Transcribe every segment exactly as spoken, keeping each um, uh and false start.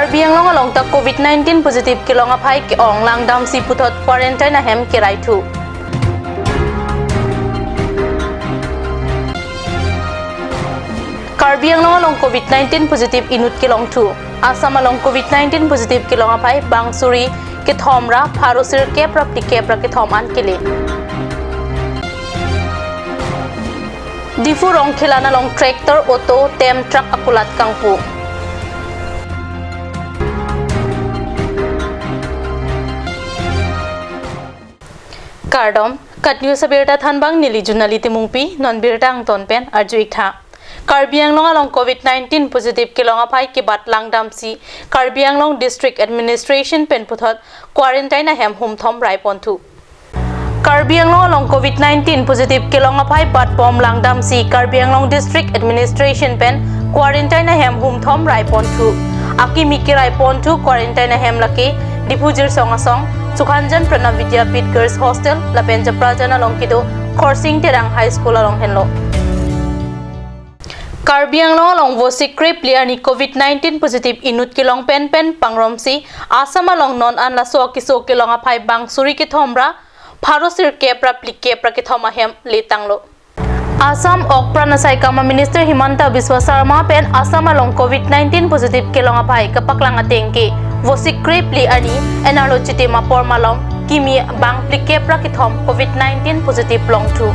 Karbi Anglong along ta covid nineteen positive kelong aphai ke-ong langdamsi puthot quarantine ahem keraithu. Karbi Anglong along covid nineteen positive inut kelongthu. Assam along covid nineteen positive kelong aphai bang suri kethom ra pharo sirkep ra phlikep ra kethom an kele. Diphu Rongkhelan along tractor, auto, tem, truck akulat kangpu. Kardom, KAT News abirta thanbang neli Junali Timungpi, non birta angton pen arju-ik tha. Karbi Anglong along covid nineteen positive kelong aphai kebat langdamsi Karbi Anglong District Administration pen puthot quarantine ahem humthom raiponthu. Karbi Anglong along covid nineteen positive kelong aphai batbom langdamsi Karbi Anglong District Administration pen quarantine ahem humthom raiponthu. Akimi keraiponthu quarantine ahem lake Diphu Jirsong asong, Sukhajan Pranab Vidyapith Girls Hostel lapen Japrajan along kedo Khorsing Terang High School along henlo. Karbi Anglong along Vosik krephli arni covid nineteen positive inut kelong penpen pangromsi Assam along non an laso akeso kelong aphai bang suri kethom ra pharo sirkep ra phlikep ra kethom ahem letanglo. Assam Okpran Asaikam a Minister Himanta Biswa Sarma pen Assam along covid nineteen positive kelong aphai kapaklang ateng ke Vosik krephli arni enarlo chitim apor malom kimi bang phlikep ra kethom covid nineteen positive longthu.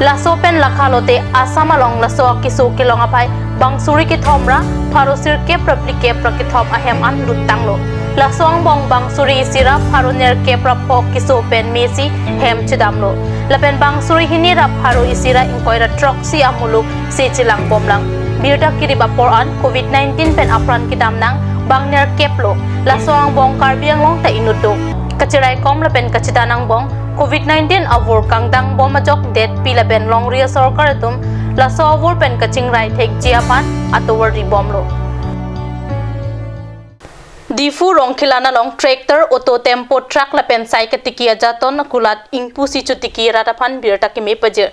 Laso pen lakhalote Assam along laso akeso kelong aphai bang suri kethom ra pharo sirkep ra phlikep ra kethom ahem an luttanglo. Laso angbong bang suri isi ra pharo nerkep ra pho keso pen mesi hem chedamlo. Lapen bang suri hini ra pharo isi ra ingkoi ra throksi amuluk se chelangbomlang. Birta kirip apor an covid nineteen pen apran kedam nang bang nerkep lo. Laso angbong Karbi Anglong ta inut do. Kacheraikom lapen kachedan angbong covid nineteen avur kangdangbom ajok detpi lapen longri asorkar atum laso avur pen kachingrai thekji aphan atovar ribomlo. Diphu Rongkhelan along tractor, auto, tempo, truck lapen sai katiki ajaton akulat ingpusi chotiki arat aphan birta keme pajir.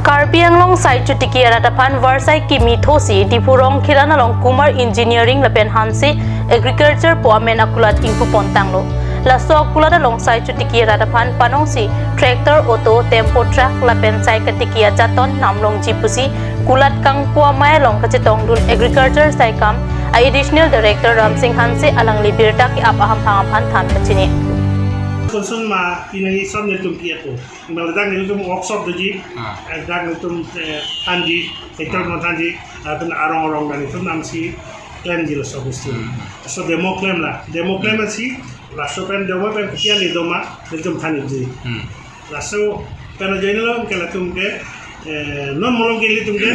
Karbi Anglong sai chotiki arat aphan varsai kimi thosi Diphu Rongkhelan along Kumar Engineering lapen Hanse Agriculture pu amen akulat ingpupon tanglo. Laso akulat along sai chotiki arat aphan panongsi tractor, auto, tempo, truck lapen sai katiki ajaton namlongji pusi kulat kangpu amei along kachetongdun Agriculture saikam a Additional Director Ramsing Hanse alangli birta ke-ap ahamphang aphan than pachini. Konsun ma pinangi som nelitum pi ako. Maladang nelitum workshop doji, ah, eh, dak nelitum, eh, thanji, tractor, ah, mo thanji, ah, pen arong arong dan nelitum namsi klemji laso bostu. Hmm. So demo klem la, demo klem si, laso pen demo pen kopi ale doma, nelitum thanji. Hmm. Laso pen ajoine lo ke latum ke, eh, non molong ke nelitum ke,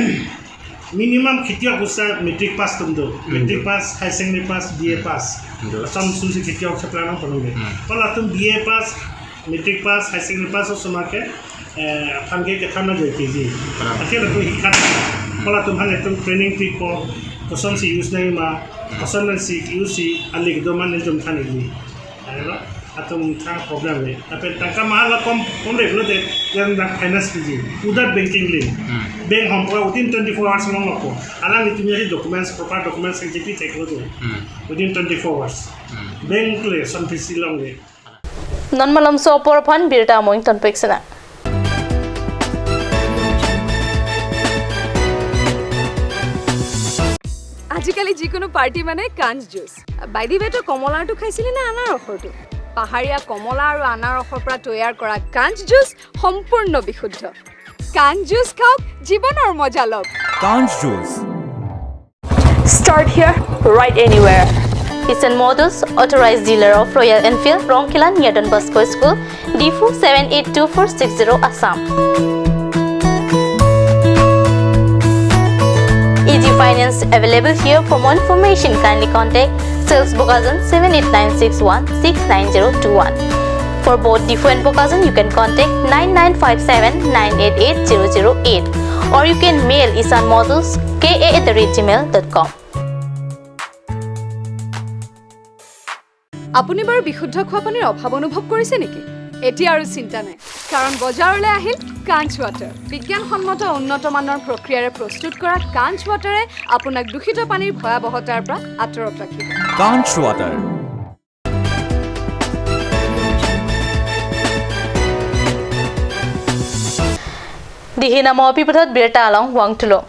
minimum khitiok usa matric pass atum do. Hmm. Matric pass, high secondary pass, B A pass. Hmm. Lason sunsi khitiok chapla nang ponong ke. Hmm. Kalau latum B A pass, matric pass, high secondary pass osomar ke, eh, aphan ke kethan ajoine keji. Pernah. Akhir latum hikat. Kalau latum aphan latum training pipo, kosonsi use nangji ma, kosonsi use si alik doma nelitum thanji. Ayo, latum thang problem le. Tapi tangka mahal kom, kom le, lo de, yang dak finance piji. Udat banking le. Hmm. Bank hom pura within twenty-four hours long loko. Alanglitum ya documents, proper documents yang J P check lo de. Hmm. Within twenty-four hours. Hmm. Bank le, son P C long le. Non malomso apor aphan birta amoi ingtonpik sena. আজিকালি যিকোনো পাৰ্টি মানে কাঞ্চ juice. By the ৱে, তই কমলাৰটো খাইছিলি নে আনাৰসৰটো? পাহাৰীয়া কমলা আৰু আনাৰসৰ পৰা তৈয়াৰ কৰা কাঞ্চ জুচ সম্পূৰ্ণ বিশুদ্ধ। কাঞ্চ জুচ খাওক, জীৱনৰ মজা লওক। Kanch juice. Start here, ride anywhere. Isan Motors, authorized dealer of Royal Enfield, Rongkhelan near Don Bosco School, Diphu seven eight two four six zero, Assam. Easy finance available here. For more information, kindly contact sales Bokajan seven eight nine six one six nine zero two one. For both Diphu and Bokajan, you can contact nine nine five seven nine eight eight zero zero eight, or you can mail isan motors K A at the rate gmail dot com. আপুনি বাৰু বিশুদ্ধ খোৱা পানীৰ অভাৱ অনুভৱ কৰিছে নেকি? এতিয়া আৰু চিন্তা নাই, কাৰণ বজাৰলৈ আহিল কাঞ্চ ৱাটাৰ। বিজ্ঞানসন্মত উন্নত মানৰ প্ৰক্ৰিয়াৰে প্ৰস্তুত কৰা কাঞ্চ ৱাটাৰে আপোনাক দূষিত পানীৰ ভয়াৱহতাৰ পৰা আঁতৰত ৰাখিব। Kanch Water. Dihina mopi puthot birta along vangthulo.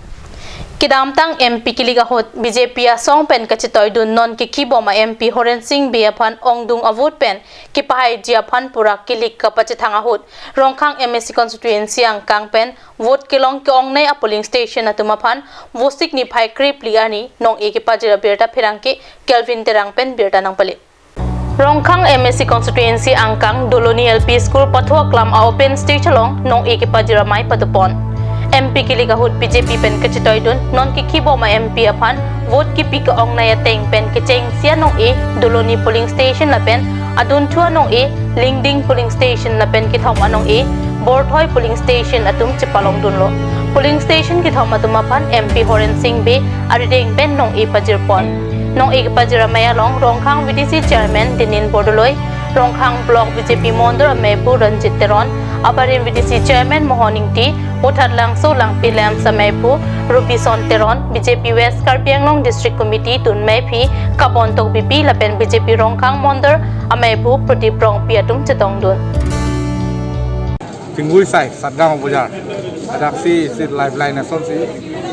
Kedamtang M P kilik ahut B J P asong pen kachetoidun non kekibom a M P Horen Sing Bey aphan ongdung avote pen kepahaiji aphan pura kilik kapachethang ahut Rongkhang M A C constituency angkang pen vote kelong ke-ongnei a polling station atum aphan Vosik niphai krepli arni nong-e kepajir abirta pherangke Kelvin Terang pen birta nangpale. Rongkhang M A C constituency angkang Doloni L P School pathu aklam a open stage along nong-e kepajir amei padopon. M P kilik ahut B J P pen kachetoidun non kekibom a M P aphan vote kipi ke-ongnei ateng pen kechengsi a nong-e Doloni polling station lapen adunthu a nong-e Lingding polling station lapen kethom a nong-e Borthoi polling station atum chepalongdunlo. Polling station kethom atum aphan M P Horen Sing Bey arideng pen nong-e pajirpon. Nong-e kepajir amei along Rongkhang V D C chairman Dinin Bordoloi, Rongkhang Block B J P mondol ameiphu Ranjit Teron, abarim V D C chairman Mohon Ingti, Uthat Langso Langpi Lamps ameiphu Robison Teron, B J P West Karbi Anglong District Committee tun meiphi Kabon Tokbipi lapen B J P Rongkhang mondol ameiphu Pradip Rongpi atum chetongdun. Tingui sai Satgaon Bajar. Adaksi isi lifeline asonsi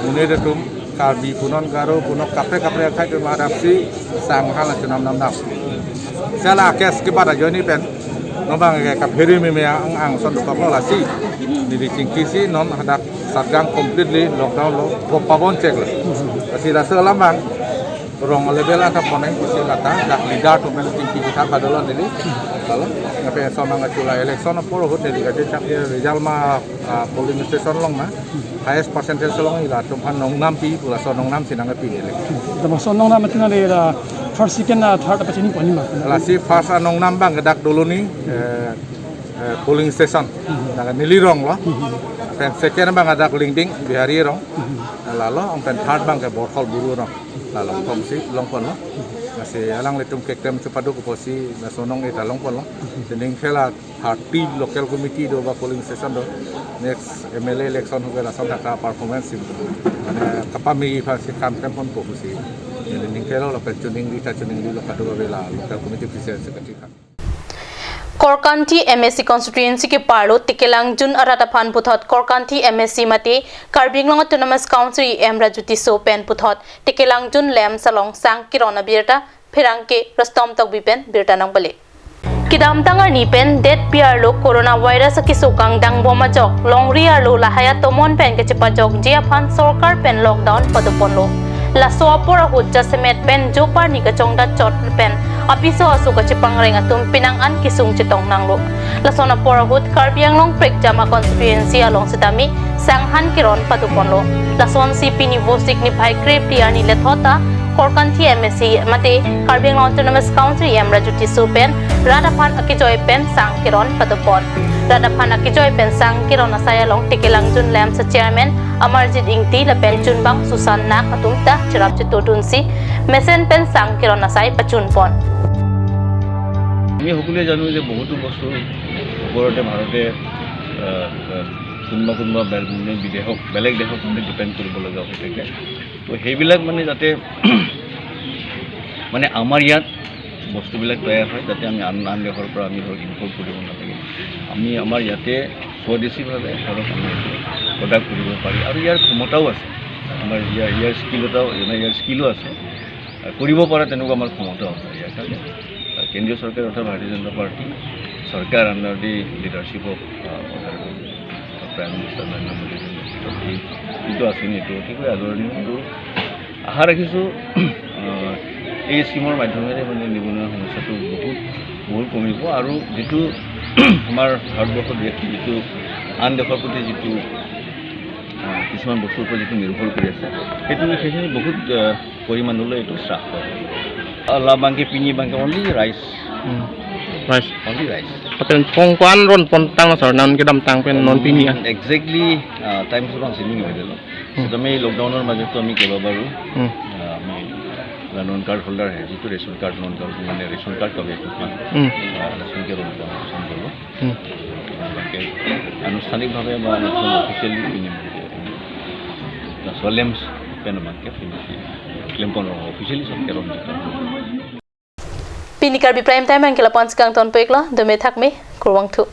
monit atum Karbi punon Garo punon kaprek kaprek akhai atum adaksi sang hala chunam namdam. Sela kes ke pada joni pen nobang ke kaphere meme ang ang son dokaplo lasi. Neli chingkisi non hadak Satgaon completely lockdown lo, pabon chek lo. Lasi laso alam bang rong level ata poneng kusi lata dak leader atum pen chingki kita padolo neli. Lalu ngape sonang achula election apor ahut neli kachechak ke result ma, ah, polling station along ma highest percentage along ila atum aphan nongnam pi pu laso nongnam si nangpi neli. Dama so nongnam atum neli la first, second, ah, third apa chini poni ma. Lasi first anongnam bang dak Doloni, eh, eh, polling station. Dak neli rong lo. Pen second bang dak Lingding Bihari rong. Lalo ong pen third bang ke Borthol Buru rong. Lalo kongsi longpon lo. Lasi alanglitum keklem chepado ke pusi laso nong-e ta longpon lo. Sining khela thirty local committee do ba polling station do. Next M L A election hoke lason thaka performance sim. Mane kapami pha si kam kan pon po pusi. Sining khela lo pen chuning ri ta chuning ri lo kado ba la local committee president secretary khan. Korkanthi M A C constituency keparlo Tekelangjun arat aphan puthot Korkanthi M A C mate Karbi Anglong Autonomous Council E M Raju Tisso pen puthot Tekelangjun Lamps along sang kiron abirta pherangke Rustom Tokbi pen birta nangpale. Kedamtang arni pen det pi arlo coronavirus akesung kangdang bom ajok longri arlo lahai atomon pen kachepajokji aphan sorkar pen lockdown padoponlo. Laso apor ahut jasemet pen joparni kachongdat chot pen apiso aso kachepangreng atum penang an kesung chetong nanglo. Lason apor ahut Karbi Anglong prekjam a constituency along setame sanghan kiron padoponlo. Lasonsi pini Vosik niphai krepli arni lethot ta Korkanthi M A C mate Karbi Anglong Autonomous Council E M Raju Tisso pen rat aphan akejoi pen sang kiron padopon. Rat aphan akejoi pen sang kiron asai along Tekelangjun Lamps chairman Amarjit Ingti lapen chunbang Susan Nak atum ta cherap chetodunsi mesen pen sang kiron asai pachunpon. আমি সকলোৱে জানো যে বহুতো বস্তুৰ ওপৰতে ভাৰতে, আহ, কোনোবা কোনোবা বেল-, মানে বিদেশক, বেলেগ দেশক মানে ডিপেণ্ড কৰিব লগা হৈ থাকে। তো সেইবিলাক মানে যাতে মানে আমাৰ ইয়াত বস্তুবিলাক তৈয়াৰ হয়, যাতে আমি আন আন দেশৰ পৰা আমি ধৰক ইম্পৰ্ট কৰিব নালাগে। আমি আমাৰ ইয়াতে স্বদেশীভাৱে ধৰক আমি এইটো প্ৰডাক্ট কৰিব পাৰি আৰু ইয়াৰ ক্ষমতাও আছে। আমাৰ ইয়াৰ, ইয়াৰ স্কিল এটাও, মানে ইয়াৰ স্কিলো আছে। আহ, কৰিব পৰা তেনেকুৱা আমাৰ ক্ষমতাও আছে। ইয়াৰ কাৰণে, আহ, কেন্দ্ৰীয় চৰকাৰ অৰ্থাৎ ভাৰতীয় জনতা পাৰ্টি চৰকাৰ under the leadership of, uh, Honorable Prime Minister Narendra Modi, এই যিটো আঁচনি, এইটো অতিকৈ আদৰণীয় আৰু আশা ৰাখিছোঁ, আহ, এই স্কিমৰ মাধ্যমেৰে মানে নিবনুৱা সমস্যাটো বহুত, বহুত কমিব আৰু যিটো আমাৰ ভাৰতবৰ্ষৰ দেশ, যিটো আন দেশৰ প্ৰতি যিটো, আহ, কিছুমান বস্তুৰ ওপৰত যিটো নিৰ্ভৰ কৰি আছে, সেইটো, সেইখিনি বহুত, আহ, পৰিমাণলৈ এইটো হ্ৰাস পাব। Ah, labang ke pini abang ke only rice. Hmm. Rice. Only rice. Lapen kong ko-an ron pontang, sir, non kedamtang pen non pini, ah? Hmm, exactly, ah, time so bang sining hoy gelo. Hmm. Setame lockdown-or majoto ami kebabaro. Hmm. Ah, ami la non card holder hai, jitu ration card, non card, mane ration card ka bek kan. Hmm. Ah, ration ke ron pontang, ration ke ron. Hmm. Anke anushtanik bhabe ba officially pini, na solemn pen abangke pini si klempon officially sab keron. Pini Karbi Prime Time anke la-an si kangtonpo iklo, dome thakme, kurvangthu.